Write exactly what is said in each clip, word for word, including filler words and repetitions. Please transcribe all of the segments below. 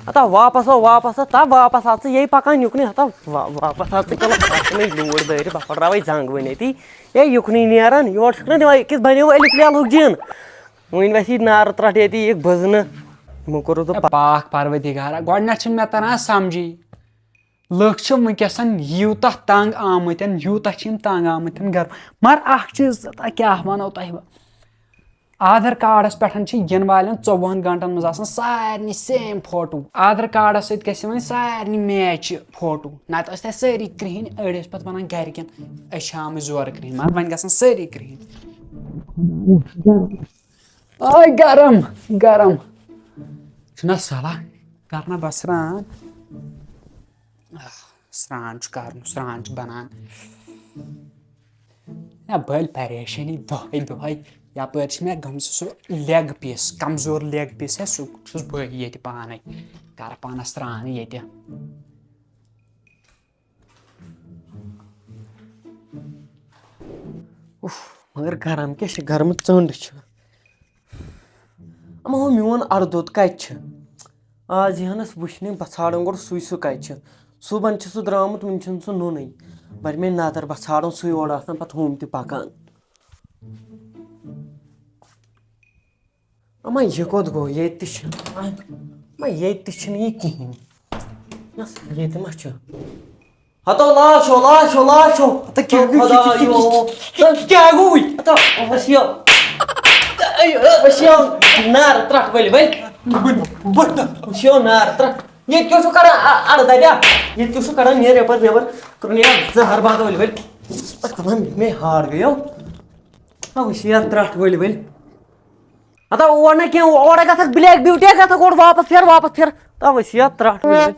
ہتا واپس آو، واپس آو، تا واپس آو ژٕ، یے پکان یُکنُے، ہتا وا-، واپس آو ژٕ، چلو، اتھ ژھٕنے لوٗر دٲرِتھ، بہٕ پھٕٹراوے زنٛگ وۄنۍ أتی۔ ہے، یُکنُے نیران، یورٕ چھُکھ نہٕ دِوان، أکِس بنیو الف لیلہُک جِن۔ وۄنۍ ویسے نارٕ ترٛٹھ ییٚتی یِکھ بٕزنہٕ۔ یِمو کوٚرُس بہٕ اے پاک پروردگارا، گۄڈٕنٮ۪تھ چھُنہٕ مےٚ تران سمجھی۔ لُکھ چھِ وٕنکیٚسن یوٗتاہ تنگ آمٕتۍ، یوٗتاہ چھِ یِم تنگ آمٕتۍ گرٕ۔ مگر اکھ چیٖز، تۄہہِ کیٛاہ وَنو تۄہہِ بہٕ؟ آدھار کارڈس پٮ۪ٹھ چھِ یِنہٕ والٮ۪ن ژوٚوُہن گنٹن منٛز آسان سارنٕے سیم فوٹو۔ آدھار کارڈس سۭتۍ گژھِ وۄنۍ سارنٕے میچ فوٹو، نتہٕ ٲسۍ تَتہِ سٲری کرٛہِنۍ، أڑۍ ٲسۍ پتہٕ ونان گرِکٮ۪ن، أسۍ چھِ آمٕتۍ زورٕ کرٛہِنۍ، مگر وۄنۍ گژھن سٲری کرٛہِنۍ۔ آے گرم، گرم۔ چھُنہ صلاح کرنہ بس سرٛان۔ آہ، سرٛان چھُ کرُن، سرٛان چھُ بنان۔ یا بٔلۍ پریشٲنی دۄہے دۄہے۔ یپٲرۍ چھِ مےٚ گٔمژٕ سُہ لیگ پیٖس، کمزور لیگ پیٖس ہے، سُہ چھُس بہٕ ییٚتہِ پانے کرٕ پانس سرٛان ییٚتہِ۔ اُف، مگر گرم کیٛاہ چھِ، گرمہٕ ژٔنٛڈ چھِ۔ اما ہُہ میون اَردوٚت کَتہِ چھِ؟ آز یِہَنَس وٕچھنہِ، بہٕ ژھانٛڈَن گۄڈٕ سُے، سُہ کَتہِ چھِ؟ صُبحَن چھِ سُہ درٛامُت، وٕنہِ چھُنہٕ سُہ نوٚنُے۔ بَرِ مےٚ نظر، بہٕ ژھانٛڈَن سُے، اورٕ آسَن پَتہٕ ہُم تہِ پَکان۔ اما یہِ کوٚت گوٚو؟ ییٚتہِ تہِ چھُنہٕ، اما ییٚتہِ تہِ چھُنہٕ یہِ کِہیٖنۍ۔ نہ، ییٚتہِ ما چھُ؟ ہتو لاشو، لاشو، لاشو۔ ہتو کیٛاہ گوٚو؟ خۄدایو۔ کیٛاہ گوٚو؟ ہتو وسیو۔ وسیو نار ترٛٹھ ؤلۍ ؤلۍ۔ وسیو نار ترٛٹھ۔ ییٚتہِ کیٛاہ چھُ کران؟ ا-، اَڑٕ دَبیا۔ ییٚتہِ کیٛاہ چھُ کران؟ نیر یَپٲرۍ نٮ۪بر۔ کٔرٕن یہِ زہر باد ؤلۍ ؤلۍ۔ تَتھ کھَسان مےٚ ہارٹ گٔیو۔ آ، وٕچھ یَتھ ترٛٹھ ؤلۍ ؤلۍ۔ ہتا اور نہ کینٛہہ، اورے گژھکھ بلیک بیوٹی، گژھکھ اورٕ واپس پھیر، واپس پھیر۔ تا وٕچھ یَتھ ترٛٹھ ؤلۍ ؤلۍ۔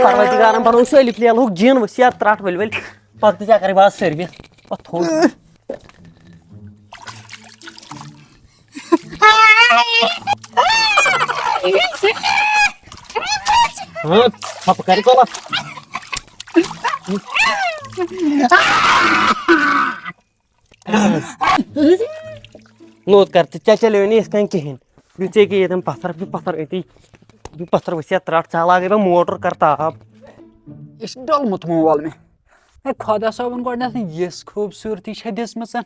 پروردگارن بنوو سُہ الف لیلہُک جِن، وٕچھ یَتھ ترٛٹھ ؤلۍ ؤلۍ۔ پتہٕ تہِ ژےٚ کرے بہٕ آز سٔروِس۔ پتہٕ تھوٚد۔ ہاں، ژھۄپہٕ کَرِ ژوٚلَس۔ نوت کر ژٕ، ژےٚ چلیو نہٕ یِتھ کٔنۍ کِہیٖنۍ۔ بیٚیہِ ژےٚ کیٛاہ ییٚتٮ۪ن پَتھر، بیٚیہِ پَتھر أتی، بیٚیہِ پَتھر ؤسِتھ ترٛٹھ، ژٕ لاگے بہٕ موٹر کر تاپھ۔ یہِ چھُ ڈوٚلمُت مول مےٚ۔ ہے، خۄدا صٲبَن گۄڈٕنٮ۪تھ یِژھ خوٗبصوٗرتی چھےٚ دِژمٕژ،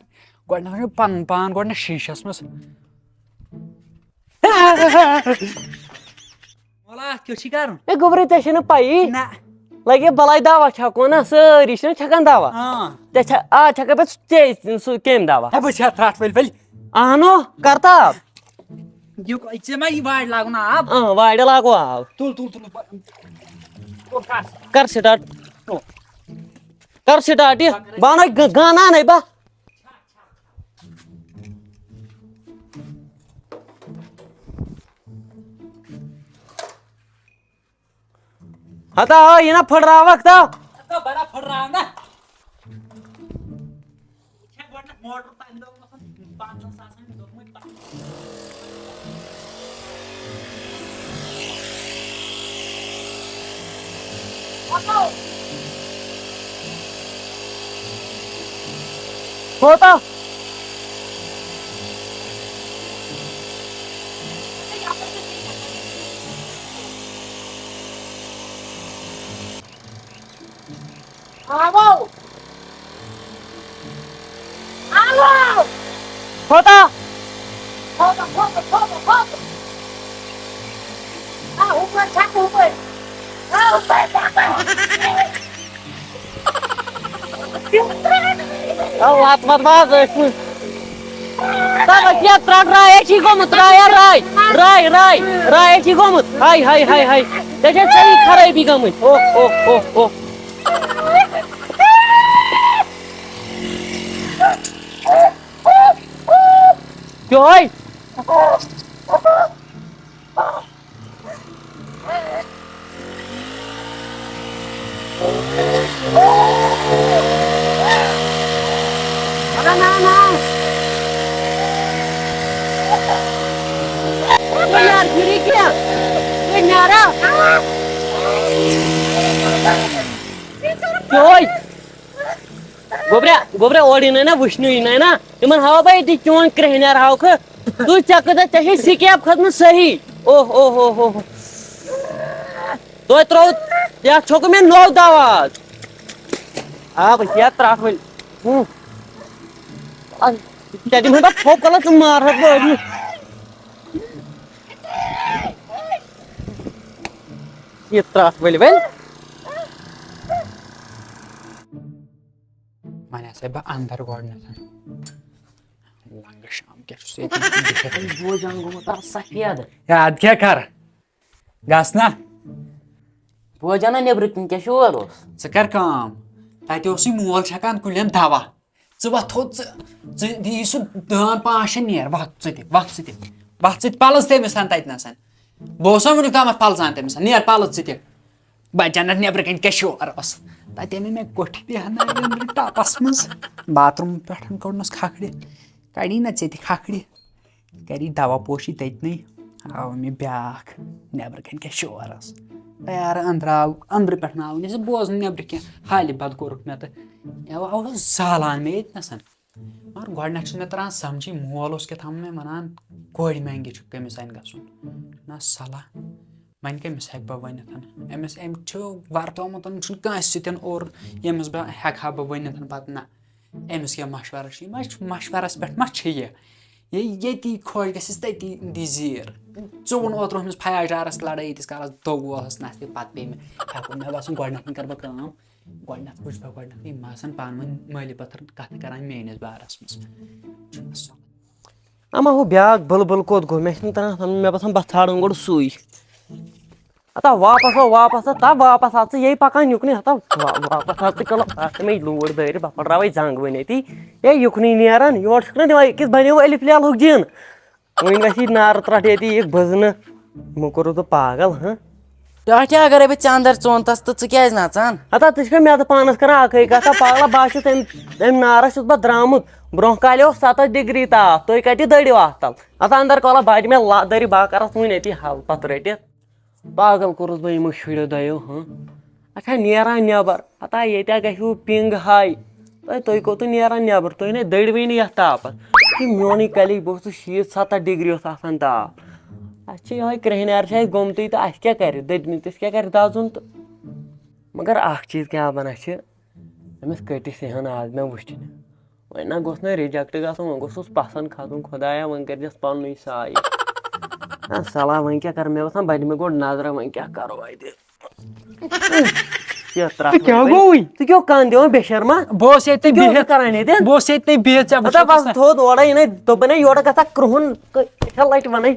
گۄڈٕنٮ۪تھ چھُ پَنُن پان گۄڈٕنٮ۪تھ شیٖشَس منٛز۔ وَلہٕ، اَتھ کیٛاہ چھُے کَرُن؟ ہے گوٚبرِ، ژےٚ چھےٚ نہٕ پَیی۔ نہ۔ لَگہِ بَلاے دَوا چھَکو نا، سٲری چھِنہٕ چھَکان دَوا۔ آ۔ ژےٚ چھےٚ، آ، چھَکے پَتہٕ ژےٚ سُہ کَمہِ دَوا؟ ہے، بہٕ چھَس ترٛٹھ ؤلۍ ؤلۍ۔ اَہنو، کَر تاپھ۔ یہِ، ژےٚ ما یہِ وارِ لاگُن آب؟ اۭں، وارِ لاگو آب۔ تُل، تُل، تُل، بہٕ، تُل کَر۔ کَر start۔ تُل۔ کَر start یہِ؟ بہٕ اَنَے گہ-، گانہٕ اَنَے بہٕ۔ ہتا آ، یہِ نا پھٕٹراوکھ تہٕ۔ ہتا بڑا پھٕٹراو نا۔ یہِ چھےٚ گۄڈٕنٮ۪تھ موٹر تَمہِ دۄہ اوسُن پنٛژاہ ساسَن دیُتمُت تَتھ۔ کوتاہ؟ آوو۔ آوو۔ کوتاہ؟ کوتاہ، کوتاہ، کوتاہ، کوتاہ؟ آ، ہُپٲرۍ چھَکھ، ہُپٲرۍ۔ آ، ہُپٲرۍ چھَکھ۔ آ، وَتھ، وَتھ، وَتھ، أتھۍ منٛز۔ تَلہٕ، یَتھ ترٛٹھ راے، أتھی گوٚمُت، راے، راے، راے، راے، راے، أتھی گوٚمُت۔ ہاے، ہاے، ہاے، ہاے۔ ژےٚ چھےٚ سٲری خرٲبی گٔمٕتۍ۔ اوہ، اوہ، اوہ، اوہ۔ یہوے۔ یار، گِری کیٛاہ؟ ہے، نیرا۔ یہوے۔ گوٚبرا، گوٚبرا، اورٕ یِنَے نا وٕچھنُے یِنَے نا۔ یِمَن ہاوٕ بہٕ ییٚتی چون کرٛیٚہنیٛار ہاوکھٕ۔ تُہۍ ژےٚ کۭژاہ، ژےٚ چھے سِکیپ کھٔژمٕژ صحیح۔ اوہ، اوہ، اوہ، اوہ۔ تۄہہِ ترٛوو، یَتھ چھوٚکُ مےٚ نوٚو دوا آز۔ آ، بہٕ چھُس یَتھ ترٛٹھ وۄنۍ۔ ہُم۔ آ، ژےٚ دِمہٕ ہا بہٕ تھوٚپ کَلَس، ژٕ مارہَکھ بہٕ أڑۍ۔ یہِ ترٛٹھ ؤلۍ ؤلۍ۔ وۄنۍ آسے بہٕ اَندَر گۄڈٕنٮ۪تھ۔ لنگہٕ شام کیٛاہ چھُس ییٚتہِ بِہِتھ؟ بوزان گوٚمُت آز سفید۔ ہے، اَدٕ کیٛاہ کَرٕ؟ گژھ نا۔ بوزان نا نیٚبرٕ کِنۍ کیٛاہ شور اوس؟ ژٕ کَر کٲم، تَتہِ اوسُے مول چھَکان کُلٮ۪ن دوا۔ ژٕ وۄتھ تھوٚد، ژٕ، ژٕ دِیی سُہ دٲن پانٛژھ شےٚ نیر، وۄتھ ژٕ تہِ، وۄتھ ژٕ تہِ، وۄتھ ژٕ تہِ، پَلَز تٔمِس تام تَتہِ نَسَن۔ بہٕ اوسُس وٕنیُک تامَتھ پَلزان تٔمِس تام، نیر پَلَز ژٕ تہِ۔ بَچَن اَتھ نیٚبرٕ کَنۍ کیٛاہ شور اوس؟ تَتہِ أنۍ مےٚ کوٚٹھۍ بیٚہنٲوِتھ أنٛدرٕ ٹَپَس منٛز، باتھ روٗم پٮ۪ٹھ کوٚڑنَس کھکھرِ، کَڑی نہ ژےٚ تہِ کھکھرِ۔ کَری دوا پوشی تٔتنٕے۔ آو مےٚ بیٛاکھ، نیٚبرٕ کَنۍ کیٛاہ شور ٲس۔ تیارٕ أنٛدرٕ آو، أنٛدرٕ پٮ۪ٹھ نہٕ آو نہٕ سُہ بوزنہٕ نیٚبرٕ کینٛہہ، حالہِ بَد کوٚرُکھ مےٚ تہٕ یَوٕ آو سہلان مےٚ ییٚتہِ نَسَن۔ مگر گۄڈٕنٮ۪تھ چھُنہٕ مےٚ تَران سَمجھی، مول اوس کیٛاہ تھام مےٚ وَنان، کورِ مَنٛگہِ چھُ کٔمِس تانۍ گژھُن۔ نہ صلاح، وۄنۍ کٔمِس ہٮ۪کہٕ بہٕ ؤنِتھ؟ أمِس، أمۍ چھُ وَرتومُت، چھُنہٕ کٲنٛسہِ سۭتۍ اور ییٚمِس بہٕ ہٮ۪کہٕ ہا بہٕ ؤنِتھ پَتہٕ نہ۔ أمِس کیٛاہ مَشوَرہ چھُ؟ یہِ ما چھُ مَشوَرَس پٮ۪ٹھ ما چھِ یہِ؟ ییٚلہِ ییٚتی خۄش گژھٮ۪س، تٔتی دی زیٖر۔ ژٕ ووٚن اوترٕ ہُمِس فیاض ڈارَس لَڑٲے ییٖتِس کالَس دوٚگ اوسَس نَستہِ، پَتہٕ پیٚیہِ مےٚ ہٮ۪کُن۔ مےٚ باسان، گۄڈٕنٮ۪تھ کَرٕ بہٕ کٲم، گۄڈٕنٮ۪تھ وٕچھٕ بہٕ گۄڈٕنٮ۪تھ یِم آسَن پانہٕ ؤنۍ مٲلۍ پَتھر کَتھٕ کَران میٛٲنِس بارَس منٛز۔ چھُنہ سَ- اما ہُہ بیٛاکھ بُلبُل کوٚت گوٚو؟ مےٚ چھُنہٕ تَران سَمجھ، مےٚ باسان، بہٕ ژھانٛڈَن گۄڈٕ سُے۔ ہتا واپس آو، واپس آو، تا واپس آو، ژٕ یے پکان یُکنُے، ہتا وا-، واپس آو ژٕ کلہٕ، اتھ مےٚ لوٗر دٲرِتھ، بہٕ پھٕٹراوے زنٛگ وۄنۍ أتی۔ ہے یُکنُے نیران، یورٕ چھُکھ نہ دِوان، أکِس بنیو الف لیل ہُک جِن۔ وۄنۍ گژھِ یہِ نارٕ ترٛٹھ ییٚتی، یہِ بٔزنہٕ، مےٚ کوٚرُتھ بہٕ پاگل، ہہ؟ تۄہہِ کیٛاہ اگرے بہٕ ژےٚ اندر ژوٚن تس تہٕ ژٕ کیٛازِ نژان؟ ہتا ژٕ چھکھ مےٚ تہٕ پانس کران اکٕے کتھا، پاگلا، بہٕ ہا چھُس تمہِ، تمہِ نارس چھُس بہٕ درامُت، برونٛہہ کالہِ اوس ستتھ ڈگری تاپھ، تُہۍ کتہِ دٔرِو اتھ تل؟ ہتا اندر کولا بجہِ مےٚ لتھ دٲرِتھ، بہٕ ہا کرس وُنہِ أتی حل پتہٕ رٔٹِتھ۔ پاگل کوٚرُس بہٕ یِمو شُریو دۄیو، ہہ؟ اچھا، نیران نٮ۪بر، ہتا ییٚتہِ ہا گژھِ ہُہ پِنٛگ ہاے۔ تۄہہِ، تُہۍ کوٚتُے نیران نٮ۪بر؟ تُہۍ نے دٔڑوٕے نہٕ یَتھ تاپس۔ یہِ میونٕے کلیج، بہٕ اوسُس شیٖتھ ستتھ ڈگری اوس آسان تاپھ۔ اَسہِ چھِ یِہوٚے کرٛیٚہنیار چھِ اَسہِ گوٚمتُے تہٕ اَسہِ کیٛاہ کَرِ؟ دٔدمٕتِس کیٛاہ کَرِ دَزُن تہٕ؟ مگر اَکھ چیٖز کیٛاہ بَنان چھِ، أمِس کٔٹِس یِہَن آز مےٚ وٕچھِنۍ۔ وۄنۍ نہ گوٚژھ نہٕ reject گژھُن، وۄنۍ گوٚژھُس پسنٛد کھسُن۔ خدایا، وۄنۍ کٔرۍزٮ۪س پننُے سایہِ۔ آ، صلاح، وۄنۍ کیٛاہ کرٕ؟ مےٚ باسان، بنہِ مےٚ گۄڈٕ نظرہ، وۄنۍ کیٛاہ کرو اتہِ؟ یہِ ترٛٹھ ژٕ کیٛاہ وۄنۍ۔ گوٚوُے؟ ژٕ کیٛاہ کانٛہہ دِوان بے شرما؟ بہٕ اوسُس ییٚتہِ ژٕ کیٛاہ اوسُکھ بِہِتھ۔ کران ییٚتٮ۪ن؟ بہٕ اوسُس ییٚتہِ بِہِتھ، ژےٚ مطلب، وٕچھُتھ بس نہ۔ تھوٚد اورے یِنَے، دوٚپُن ہے، یورٕ گژھکھ کرٛہُن، کٔژ لٹہِ وَنَے۔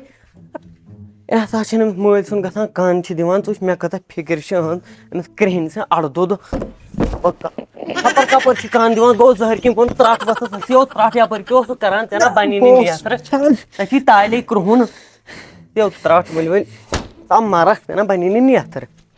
احساس چھُنہٕ أمِس مٲلۍ سُنٛد گژھان، کَن چھِ دِوان ژُچ، مےٚ کۭژاہ فِکِر چھِ أہٕنٛز، أمِس کرٛیٚہنہِ سٕنٛز اَڑٕ دۄد۔ خبر کَپٲرۍ چھِ کَن دِوان، گوٚو زٔہٕرۍ کِنۍ کُن ترٛٹھ وۄتھان، سُہ چھِ یَوٕ ترٛٹھ یَپٲرۍ کیٛاہ اوسُکھ کَران، ژےٚ نا بَنی نہٕ بہٕ اوسُس لیتھرٕ۔ وٕچھان۔ ژےٚ چھی تالے کرٛہُن، یَوٕ ترٛٹھ ؤلۍ ؤلۍ، ژٕ مَرَکھ، ژےٚ نا بَنی نہٕ لیتھرٕ۔